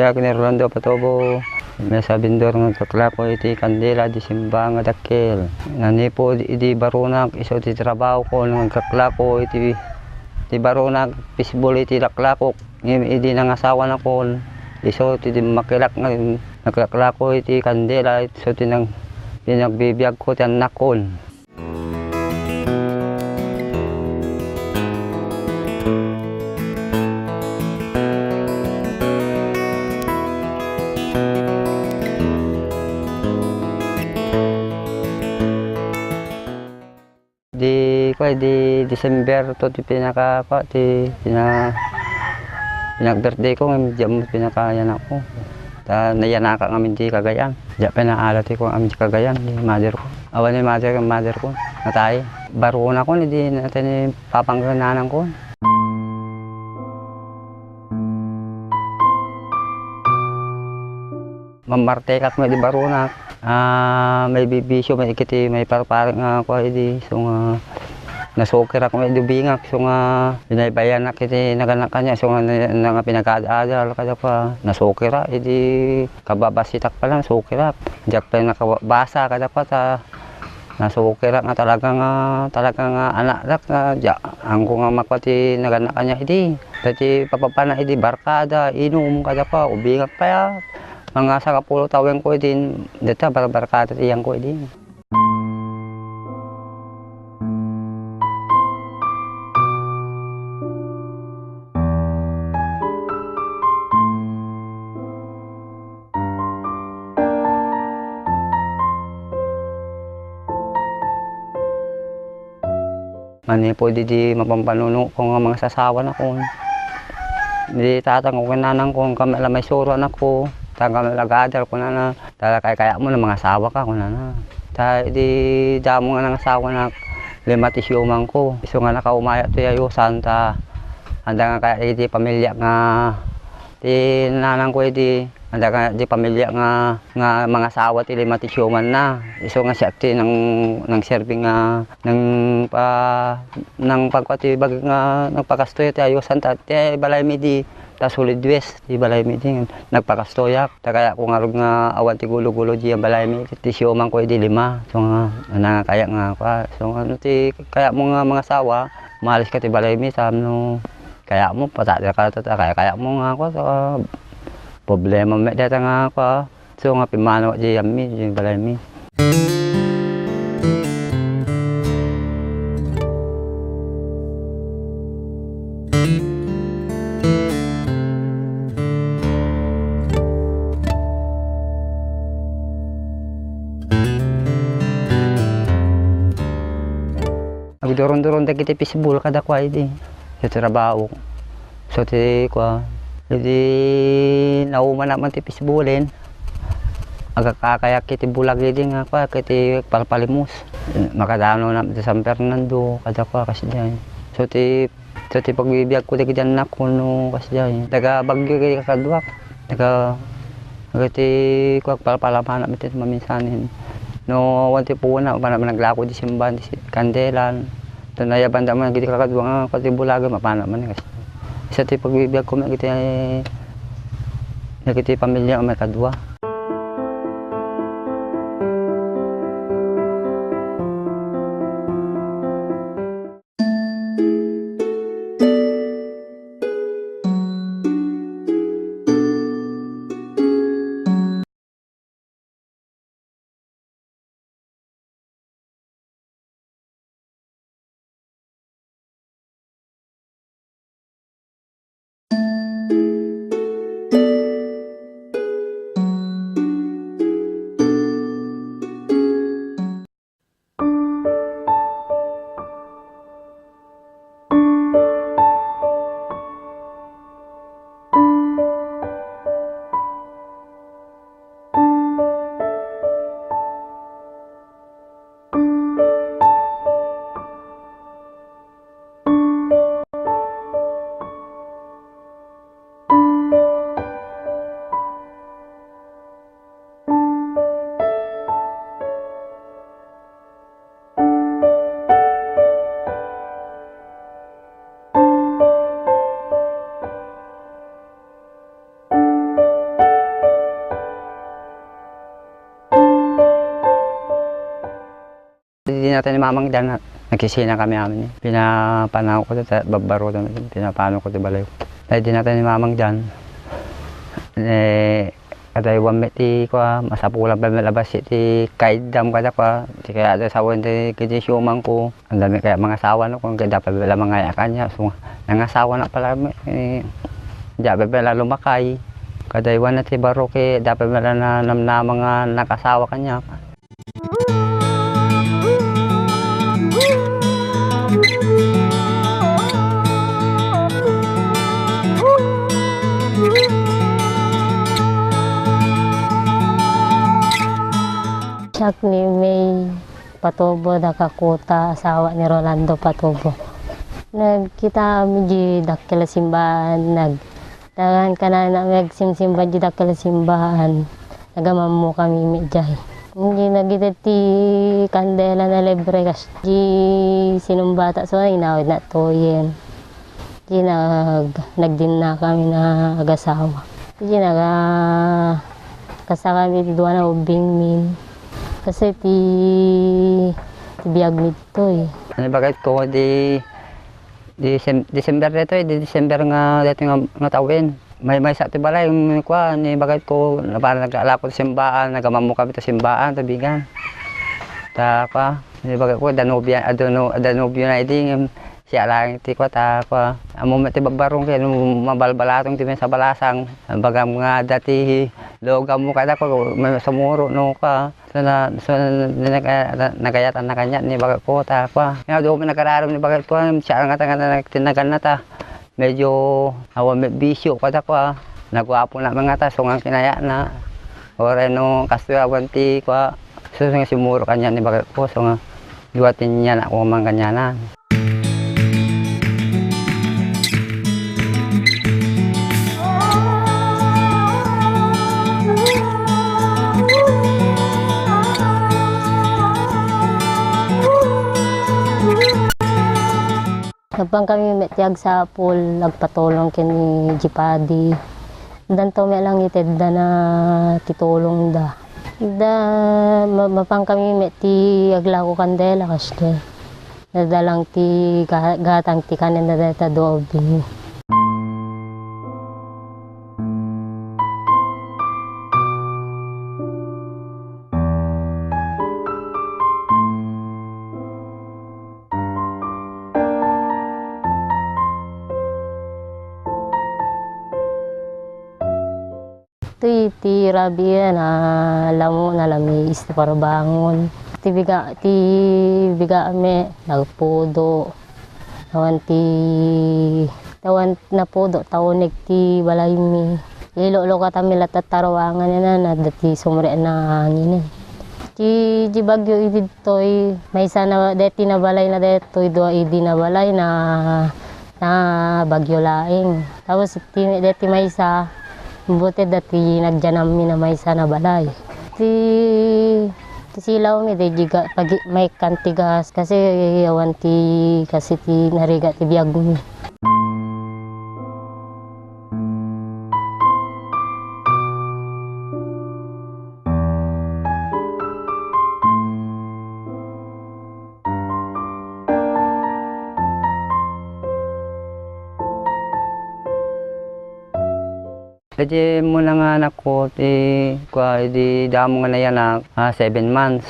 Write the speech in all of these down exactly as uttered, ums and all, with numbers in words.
Kaya ni Rolando Patobo, may sabindor nga agkaklako iti kandila, di simba nga dakkel. Nanipod idi barunak, isu ti trabahokon nga agkaklako iti, iti barunak, pisbol iti laklakok. Ngem idi nangasawanakon, isu ti dimmakkelak nga nagkaklako iti kandila, isu ti nang-, pinagbibiagko ti annakkon. Di, kua, di December to ti pinaka, kua, ti pina-, pinaka-birthday ko, ngem diak met pinakayanakko. Ta nayanakak ngamin ti Cagayan. Diak pay naala ti kua ngamin ti Cagayan, ti mother ko. Awan ni mother, mother ko. Natay. Barunak idi natay ni papang ken nanang ko. Mammartekak met idi barunak. Ah, maibibisio met iti maiparparak nga kua idi. So nga nasukirak met idi ubingak. So nga binaybayanak iti naganak kaniak. So nga na, na, nga pinag-ad-adal kadakuada. Nasukirak idi kababasitak pay lang, nasukirak. Diak pay nakabasa kadakuada. Nasukirak nga talaga nga, talaga nga anakdak nga diak, angko nga makua ti naganak kaniak idi. Daytoy papapanak idi barkada, inum kadakuada, ubingak pay a. Mga sangapulo tawenko idi, dayta barbarkada ti iyanko idi. Manipud idi mapanpanunotko nga mangasasawanakon. Idi tatangko ken nanangko, kami la maisuro anakko, ta kami la agadal, kunana. Ta kaykayatmo no mangasawaka, kunana. Ta idi damo nga nangasawanak, lima ti siumangko. Isu nga nakaumayak ti ayusan, ta adda nga kayat idi pamiliak nga ti nanangko idi, adda nga di pamiliak nga, nga mangasawa ti lima ti siumanna. Isu nga siak ti nang, nangserbi nga, nang pa-, nangpagkua ti bagi nga nagpakastoy ti ayusan ta ti balaymi idi, ta solid waste ti balaymi idi. Nagpakastoyak, ta kayatko ngarud nga awan ti gulo-gulo diay balaymi, ti siumangko idi lima. So nga, nangakayak nga kua. So nga, no ti kayatmo nga mangasawa, umalis ka ti balaymi, tapno kayatmo, patadka ta, ta kaya-, kayatmo nga kua, so, problema met dayta nga kua. So nga, pimmanaw diay ammi, diay balaymi. Agduron-duron dagiti pisbol kadakuada idi. Ti trabaho. So, ti kua, idi naumanak man ti pisbulen, agkakayak iti bulag idi nga kua, iti palpalimos. Makadanonak ti San Fernando, kada kua, kasdiay. So, ti, so, ti pagbibiagko dagiti annakko no kasdiay. Taga Baguio iti kakaduak. Taga, taga ti kua, palpalamanak met ti maminsanen. No, awan ti puona, mapan-, naglako idi simbahan ti si-, kandelan. Ta nayabanda man dagiti kakadua nga pati bulagen, mapanak man, kas-, isu ti pagbibiagko met dagiti, dagiti pamilya a maikadua. Tayo ni Mamang diyan, nagsisinanakami amin, eh. Pinapanawko ti, ta-, babbarotan, pinapanawko ti balay. Tayo di na tayo ni Mamang diyan. Eh, kadaywan met ti, kua, masapulan pay met laeng ti kaiddam kadakuada. Ti kayat ti asawan ti, kiti siumangko. Andami kayat mangasawa, no, kun kayat pay met laeng mangayak kaniak. So, nangasawa na pala met, eh, diak pay met laeng lumakay. Kadaywan na ti baro ket diak pay met laeng nanamnama nga nakasawa kaniak. Siak ni May Patubo, taga Kuta, asawa ni Rolando Patubo. Nagkitaami di dakkel a simbaan, nag-, Tagan kanana, agsimsimba di dakkel a simbaan. Nagamammokami met diay. Idi nagited ti kandela a libre, kas di sinumbata, so, inawidna toyen. Di nag-, nagdinnakami nga agasawa. Di naga-, kasakami ti dua nga ubbingmi. Kasi ti, ti biagmi ditoy. Ano, bakit ko di Decem-, December daytoy, di December nga, daytoy nga, nga tawen. May, maysa ti balay, mm, kua, ni bagay ko, na parang nag-alako ti simbaan, nagamammokami ti simbaan, tabigan. Ta, kua, ni bagay ko, Danubia, ah, Danu-, Danubio na idi, ngem, siak laeng ti kua, ta, kua. Ammom ti babbarong, ket no mabalbalatong ti maysa balasang, bagam nga adda ti lugammo kadakuada, may sumuro, no, kua. So, na, so, na, na, na, nagayatan na kaniak ni bagay ko, ta, kua. Nga, doon mi nagkararem ni bagay ko, siak nga ta, nga ta, nagtinagan na ta. Medyo awan met bisyo kada, kua. Naguapo na nga ta, so nga kinayatna. Uray no, kastoy awan ti, kua. So, nga simuro kaniak ni bagay ko, so nga, dua ti nianak ko man kaniana. Nappankami met ti agsapul, agpatulong ken ni Jipadi. Danto met lang itedda na ti tulongda. Da, ma-, mapankami met ti aglako kandela, kasdi. Nadda lang ti ga-, gatang ti kanenda dayta dua ubbing. Ti, ti rabii, nalamo, nalamiis ti parbangon. Ti biga-, ti bigaami, nagpudo. Awan ti, awan napudo, ta uneg ti balaymi. Ilulukatami latta ti taruangan, ina, na dati sumrekna hangin. Ti, ti bagyo idi daytoy, maysa na, deti nabalayna daytoy, dua idi nabalayna, na bagyo laeng. Tapos iti, deti maysa, buti dati nagdianammi na maysa na balay. Ti, ti silawmi, di, di ga-, pagi-, maikkan ti gas, kasi awan ti, kasi ti narigat ti biagmi. Iti muna nga anakko, ti, kua, idi damo nga nayanak, ah, seven months.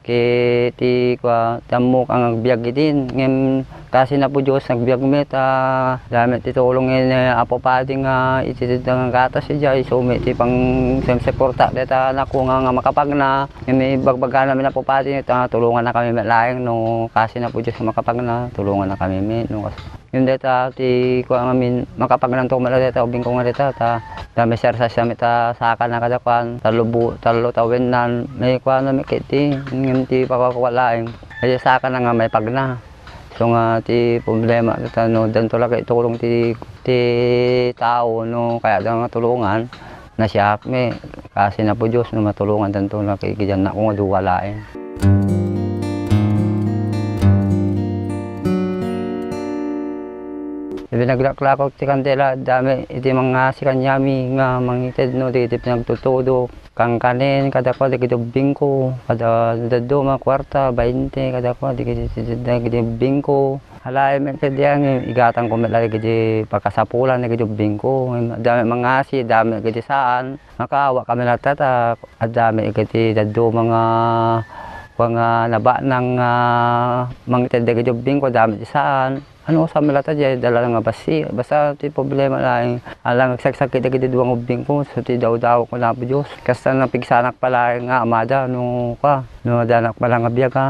Ket ti, kua, ti ammok nga agbiag idin, ngem kasi na po Dios, nagbiag met, ah, dayta met ti tulong ni Apo Padi nga iti dayta nga gatas idiay, isu met ti pangsemseporta dayta anakko nga, nga makapagna. Ngem ibagbagana met ni Apo Padi, ta tulongannakami met laeng no kasi na po Dios nga makapagna, tulongannakami met no kas-, Ngem dayta ti kua ngamin, makapagnanto met la dayta ubingko nga dayta, ta, ta may sersas met ta sakana kada kuan, tallo bu-, tallo tawennan, may kuan met ket ti, ngem ti pakakua laeng. Kaya sakana nga maipagna. So nga ti problema dayta no, danto la ket tulong ti, ti tao no, kayatda nga tulongan. Nasiak met, kasi na po Dios no matulongandanto na kay, kay dianna ko nga dua laeng. Iti naglaklako ti kandela, dami iti mangngasi kaniami nga mangited no, dagiti pinagtutudo. Kankanen kadakua dagiti ubbingko, kada dadduma kuarta, bainte kadakua dagiti, dagiti ubbingko. Alaem met kadi, igatangko met la dagiti pakasapulan dagiti ubbingko. Adda met mangngasi, adda met dagiti saan. Makaawakami latta ta adda met dagiti dadduma nga, kua nga nabanang nga mangted dagiti ubbingko, adda met ti saan. Ano, sa mi latta, diay dala nga bassit. Basta ti problema laeng, ala nga agsaksakit dagiti dua nga ubbingko, so ti dawdawatko, Apo Dios. Kasta napigsanak pay laeng nga amada, no, kua, no addanak pay la nga biag, a.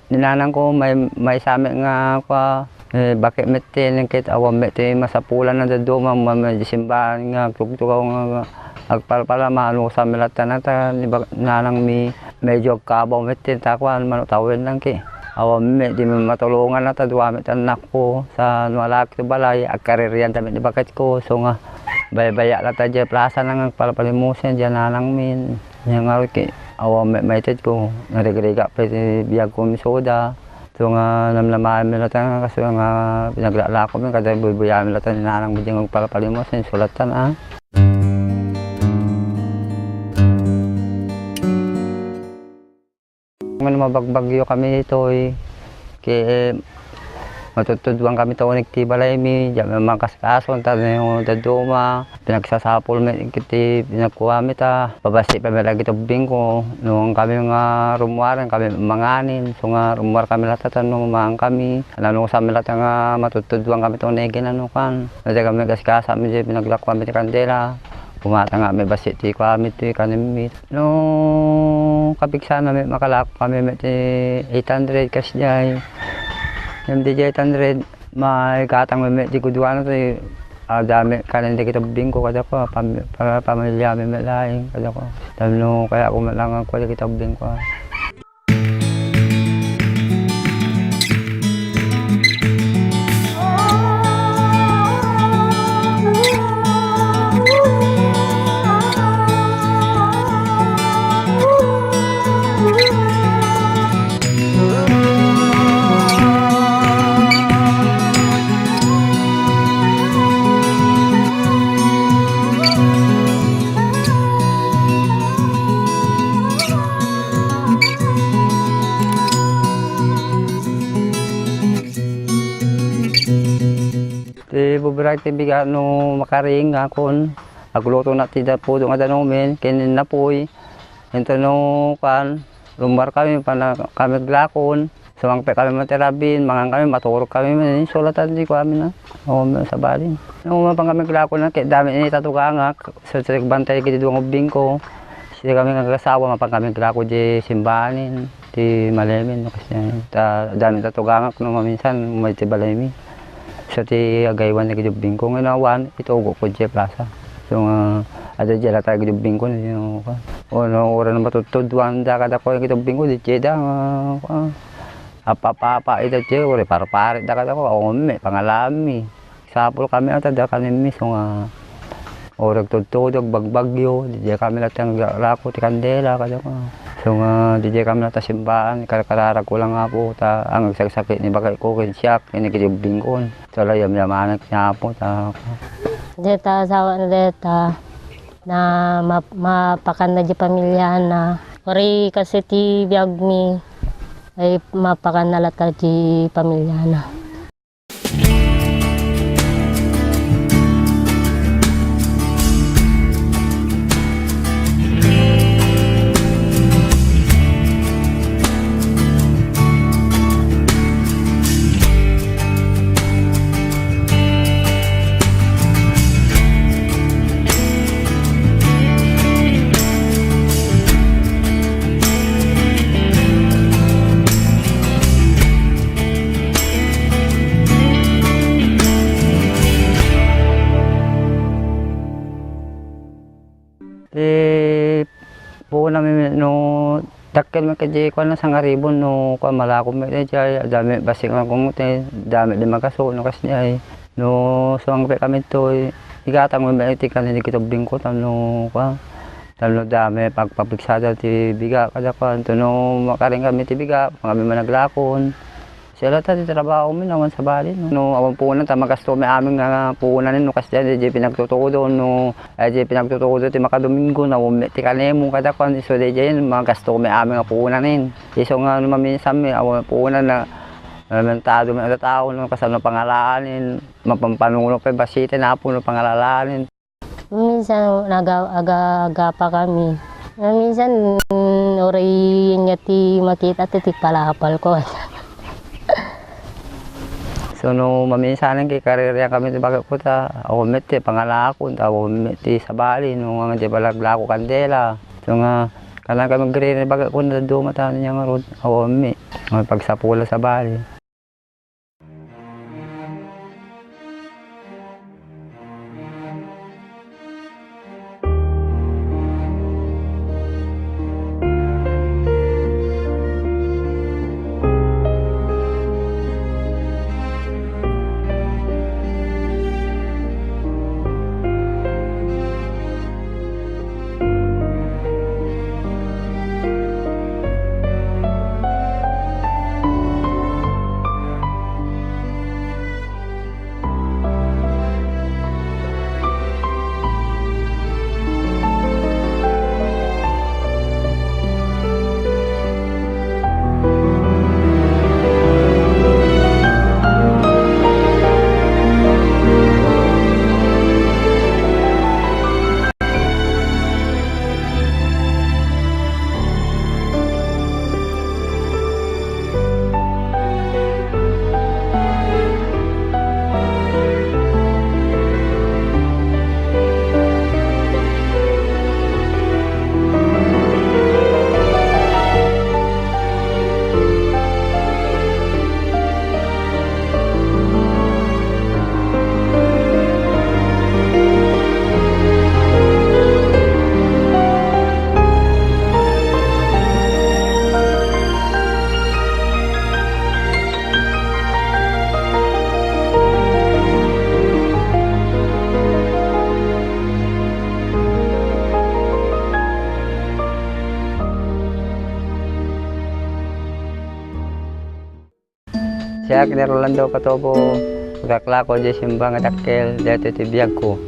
Ni nanangko, may, maysa met nga, kua, eh, baki met ti nangkit, awan met ti masapulan a dadduma, ma-, ma-, simbaan nga agtugtugaw nga agpalpalama, anusan mi latta ta ni ba-, nanangmi, medyo agkabaw met ti ta, kua, mano, tawen lang ki. Awan met ti matulongan ta dua met annakko, sa no alak ti balay, agkaririan ta met ni baketko, so nga, baybay-a latta diay plasa nga agpalpalimusin, diay nanangmi. Nia ngarud ki, awan met maitedko, narigrigak pay ti biagko misuda. So nga, namnamaenmi latta nga, kastoy nga, pinaglalakomi, kada buybuyaenmi latta ni nanangmi diay nga agpalpalimusin, isu latta, a. Ngem mabagbagyokami ditoy, ket matudtuduankami ta uneg ti balaymi, diak met mangkaskaso, ta no dadduma, pinagsasapul met iti pinagkuami, ta babassit pay met dagiti ubbingko. No, kami nga rummuar, kami manganen, isu nga rummuarkami latta ta no mangankami, nanusanmi latta nga matudtuduankami ta unegen, ano kan. No, diak met kaskasami diay pinaglakuami ti kandela, kumatangami bassit ti kuami, ti kanenmi. No, kapigsana met, makalako kami met ti eight hundred kas diay. Ngem diay eight hundred, maigatang met ti guduana ti adda met kanen dagiti ubbingko, kadakua, pam-, pa-, pamiliami met laeng, kadakua. Tapno kayatko met laeng nga agkua dagiti ubbingko, a. Ti bubrak ti bigat no makaring nga kun, agluto na ti da-, pudo nga danumen ken napuy. Ento no kuan, rummuar kami, pana-, kami aglakon. Sumangpet kami man ti rabin, mangan kami, maturog kami man, isu latta ti kuami na. O, sabali. No, mapan kami aglakon na, ket dami ni tatugangak. So, ti agbantay iti dua nga ubbingko. Sika kami nga agasawa, mapan kami aglako diay simbaanen, ti malemen, no, kasi, ta, dami tatugangak, no, maminsan, umay ti balaymi. So, ti agaywan dagiti ubbingko, nga awan, itugokko diay plasa. So, nga, adda diay latta dagiti ubbingko, no, no, o, no, uray no matudtuduanda kadakua dagiti ubbingko, diay da, nga, ah, apa-apa, ida diay, uray parparitda kadakua, awan met, pangalaanmi. Sapul kami, a, ta adda kanenmi, so nga, O ragtudtudog, bagbagyo, diay kami latta nga aglako ti kandela, kadakuada. So nga, diay kami latta simbaan, karkararagko lang, Apo, ta ang agsaksakit ni bagayko ken siak, ken dagiti ubbingko. So, la, yamyamanak ni Apo, ta. Deta asawana deta, na ma-, mapakanna diay pamiliana. Uray kas iti biagmi, ay mapakanna latta diay pamiliana. Ti puonami no dakkel met kadi kuan, sangaribon no kuan, malako met daydiay, adda met bassit nga kumute, adda met di makaso no kasdiay. No suang pay kami toy, igatang met ti kan dagiti ubbingko tapno kuan, tapno adda met pagpapiksada ti biga kada kuan. Tapno makaring kami ti biga, kami managlakon. Siya latta ti trabahomi awan sabali, no. No awan puonan, ta magasto mi amin nga puonanen, no kasdiay, diay pinagtutudo, no, ay, diay pinagtutudo ti makadomingo, no, awan met ti kanemo, kada kuan, isu daydiay, magasto mi amin nga puonanen. Isu nga, no, maminsan mi, awan puonan na, lamentado mi a tao, no, kasano pangalaanen, mapanpanuno pay bassit, napo, no, pangalaanen. Minsan naga-, aga-, agapa kami. Minsan, mm, uray nga ti makita ti, ti palapalko. So, no maminsanen, kikaririkam ti bagayko ta awan met ti pangalaakon, ta awan met ti sabali, no nga ti palaglako kandela. So nga, kanan kami agririk ti bagayko, naduma ta ania ngarud, awan met. Nga pagsapula sabali. Siak ni Rolando Catobo, agaklako diay simba nga dakkel, daytoy ti biagko.